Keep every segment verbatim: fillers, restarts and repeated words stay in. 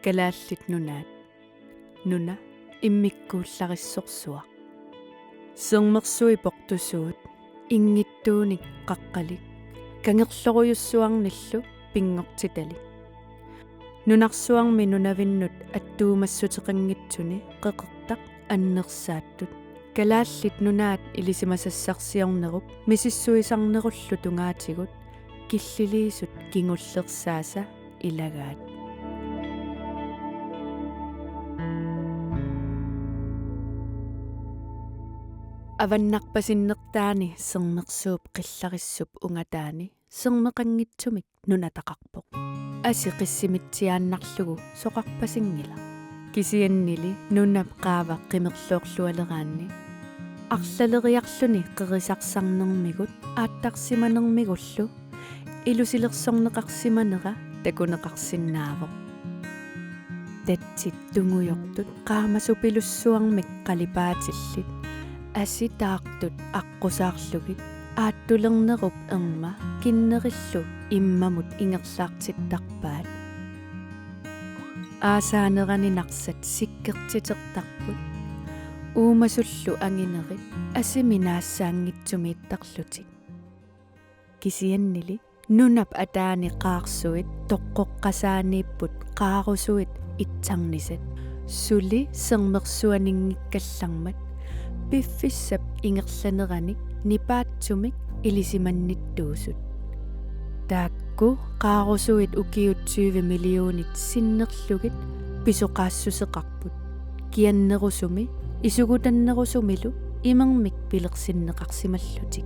Kalaallit Nunaat. Nuna immikkuullarissorsuaq. Sermersui portusuut, inngittuunik qaqqalik, kangerlorujussuarnillu pinngortitalik. Nunarsuarmi nunavinnut attuumassuteqanngitsuni qeqertaq annersaattut. Kalaallit Nunaat ilisimasassarsiornerup misissuisarnerullu tungaatigut killiliisut kingullersaasa ilagaat. Avannarpasinnertaani Sermersuup qillarissup ungataani sermeqanngitsumik nunataqarpoq. Asi qissimitsiaannarlugu soqarpasinngilaq. Kisiannili nunap qaava qimerloorlualeraanni arlaleriarluni qerisarsarnermigut aattarsimanermigullu ilusilersorneqarsimanera takuneqarsinnaavoq. Tatsit tungujortut qaamasupilussuarmik qalipaatillit, asi taartut aqqusaarlugit, aattulernerup erma kinnerillu immamut ingerlaartittarpaat. Aasaanerani narsat sikkertitertarput. Uumasullu anginerit asimi naassaanngitsumiittarlutik. Kisiannili nunap ataani qaarsuit toqqoqqasaaniipput qaarusuit itsarnisat, suli Sermersuaninngikkallarmat piffissap ingerlaneranik nipaatsumik ilisimannittuusut. Taakku qaarusuit ukiut tyve millionit sinnerlugit pisoqaassuseqarput. Kiannerusumi isugutannerusumilu imermik pilersinneqarsimallutik.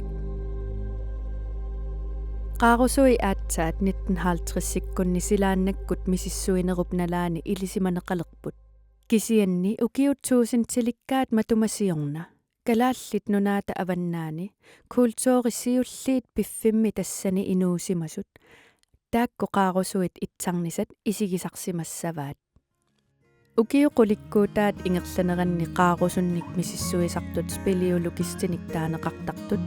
Qaarusui aatsaat nitten halvtredsikkunni silaannakkut misissuinerup nalaani ilisimaneqalerput. Kisianni ukiut tuusintilikkaat matuma siorna Kalaallit Nunaata Avannaani kulturi siulliit piffimmi tassani inuusimasut taakku qaarusuit itsarnisat isigisarsimassavaat. Ukiut qulikkuutaat ingerlaneranni qaarusunnik misissuisartut speleologistinik taaneqartartut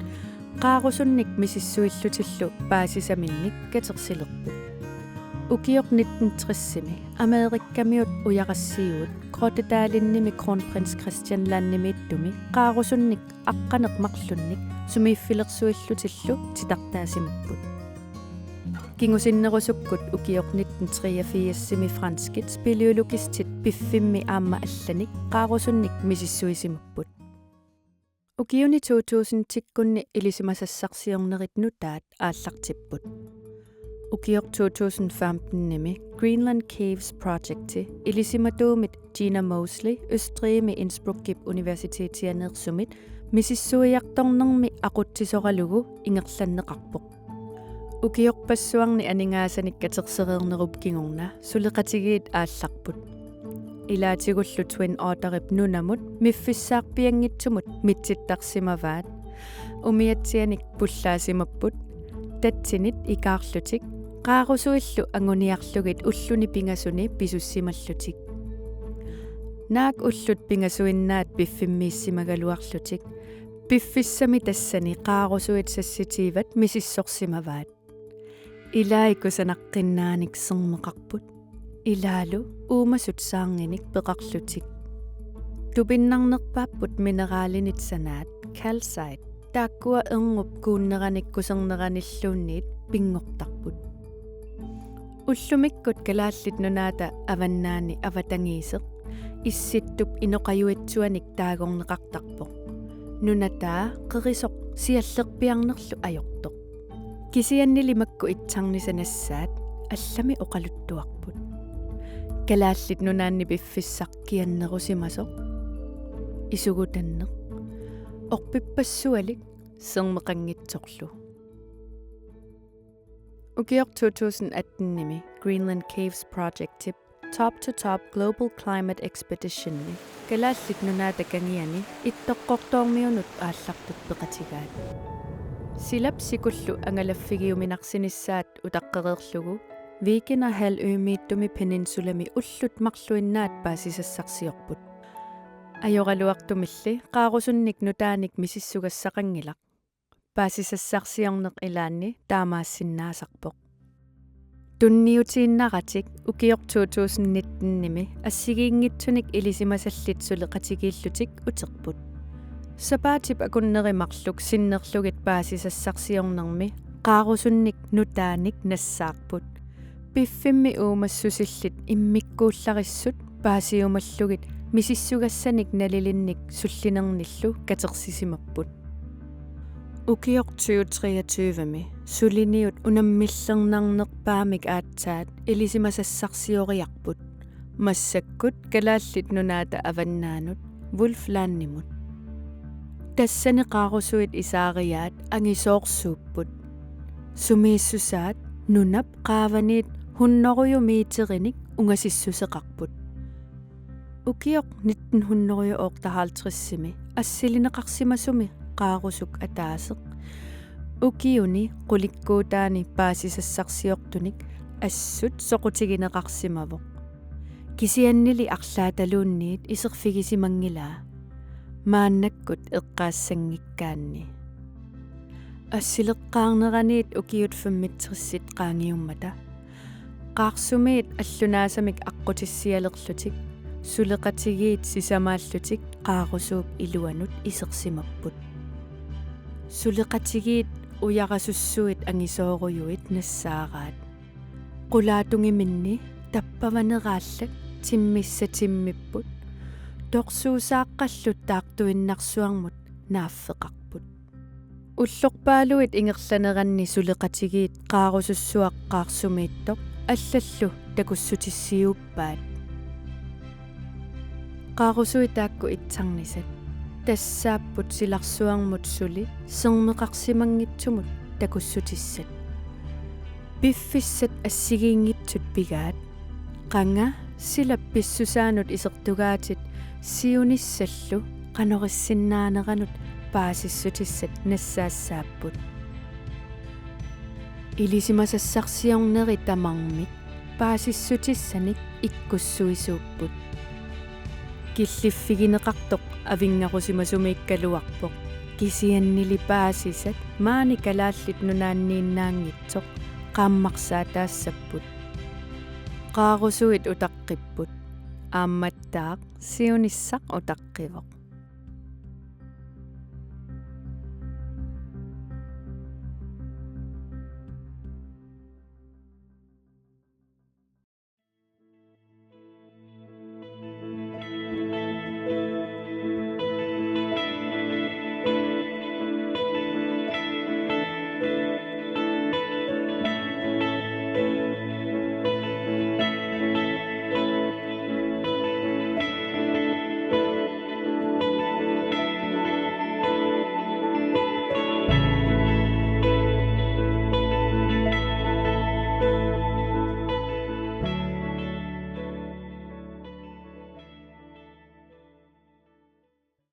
qaarusunnik misissuillutillu paasisaminnik katersilerput. Ukioq nitten tressimi Amerikamiut ujarassiuut Grottedalimi Kronprins Christian Landimiittumi qaarusunnik aqqaneq-marlunnik sumiiffilersuillutillu titartaasimapput. Kingusinnerusukkut ukioq nitten treogfirsimi franskit speleologistit piffimmi aamma allanik qaarusunnik misissuisimapput. Ukiuni to tusindikkunni ilisimasassarsiornerit nutaat aallartipput. Ukioq to tusind femtenimi Greenland Caves Projecti ilisimatuumit Gina Mosley Østrigimi Innsbruckip universitetianeersumit misissuiartornermi aqutsisoralugu ingerlanneqarpoq. Ukiorpassuarni aningaasanik katersereernerup kingorna suleqatigiit aallarput. Ilaatigullu Twin Otterip nunamut miffissaarpianngitsumut mitsittarsimavaat. Umiatsianik pullaasimapput. Tatsinit ikaarlutik qaarusuillu anguniarlugit ulluni pingasuni pisussimallutik. Naak ullut pingasuinnaat piffimmiissimagaluarlutik piffissami tassani qaarusuit sassitiivat misissorsimavaat. Ilai kusanaqqinnaannik sermeqarput. Ilaalu uumasut saarnginik peqarlutik. Tupinnarnerpaapput mineralinit sanaat, calcite, taakkua erngup kuunneranik kuserneranilluunniit pinngortarput. Ullumikkut Kalaallit Nunaata Avannaani avatangiiseq Issittup inoqajuitsuanik taagorneqartarpoq. Nunataa qerisoq siallerpiarnerlu ajortoq. Kisiannili makku itsarnisat nassaat allami oqaluttuarput. Kalaallit Nunaanni piffissaq kiannerusimasoq, isugutanneq, orpippassualik sermeqanngitsorlu. Ukioq to tusind attenimi Greenland Caves Projectip Top to Top Global Climate Expeditionimi Kalaallit Nunaata Kangiani Ittoqqortoormiunut aallartut peqatigaat. Silap sikullu angalaffigiuminarsinissaat utaqqereerlugu Vikinga Halvømiittumi peninsulami ullut marluinnaat paasisassarsiorput. Ajoraluartumilli qaarusunnik nutaanik misissugassaqanngilaq. Paasisassarsiorneq ilaanni taamaassinnaasarpoq. Tunniutiinnaratik ukioq to tusind nitten-imi assigiinngitsunik ilisimasallit suleqatigiillutik uterput. Sapaatip akunneri marluk sinnerlugit paasisassarsiornermi qaarusunnik nutaanik nassaarput. Piffimmi uumassusillit immikkuullarissut paasiumallugit misissugassanik nalilinnik sullinernillu katersisimapput. Ukioq tyve treogtyve-mi suliniut unammillernarnerpaamik aatsaat ilisimasassarsioriarput. Massakkut Kalaallit Nunaata avannaanut Wolflandimut. Tassani qaarusuit isaariaat angisoorsuupput. Sumiissusaat nunap qaavaniit hunnoruju meterinik ungasissuseqarput. Ukioq nitten hundrede og otteoghalvtreds-imi assilineqarsimasumi qaarusuk ataaseq ukiuni qulikkuutaani paasisassarsiortunik assut soqutigineqarsimavoq. Kisiannili arlaataluunniit iserfigisimanngilaa, maannakkut eqqaassanngikkaanni. Assileqqaarneraniit ukiut femogtresit qaangiummata qaarsumiit allunaasamik aqqutissialerlutik suleqatigiit sisamaallutik qaarusuup iluanut isersimapput. Suleqatigiit ujarasussuit angisoorujuit nassaaraat. Qulaatungiminni tappavaneraallat timmissat timmipput. Torsuusaaqqallu taartuinnarsuarmut naaffeqarput. Ullorpaaluit ingerlaneranni suleqatigiit qaarusussuaq qaarsumiittoq allallu takussutissiuuppaat. Qaarusuit taakku itsarnisat tassaapput silarsuarmut suli sermeqarsimanngitsumut takussutissat. Piffissat assigiinngitsut pigaat, qanga silap pissusaanut isertugaatit siunissallu qanoq issinnaaneranut paasissutissat nassaassaapput. Ilisimasassarsiorneri tamarmik paasissutissanik ikkussuisuupput. Killiffigineqartoq avinngarusimasumiikkaluarpoq, kisiannili paasisat maani Kalaallit Nunaanniinnaanngitsoq qaammarsaataassapput. Qaarusuit utaqqipput. Aammattaaq siunissaq utaqqivoq.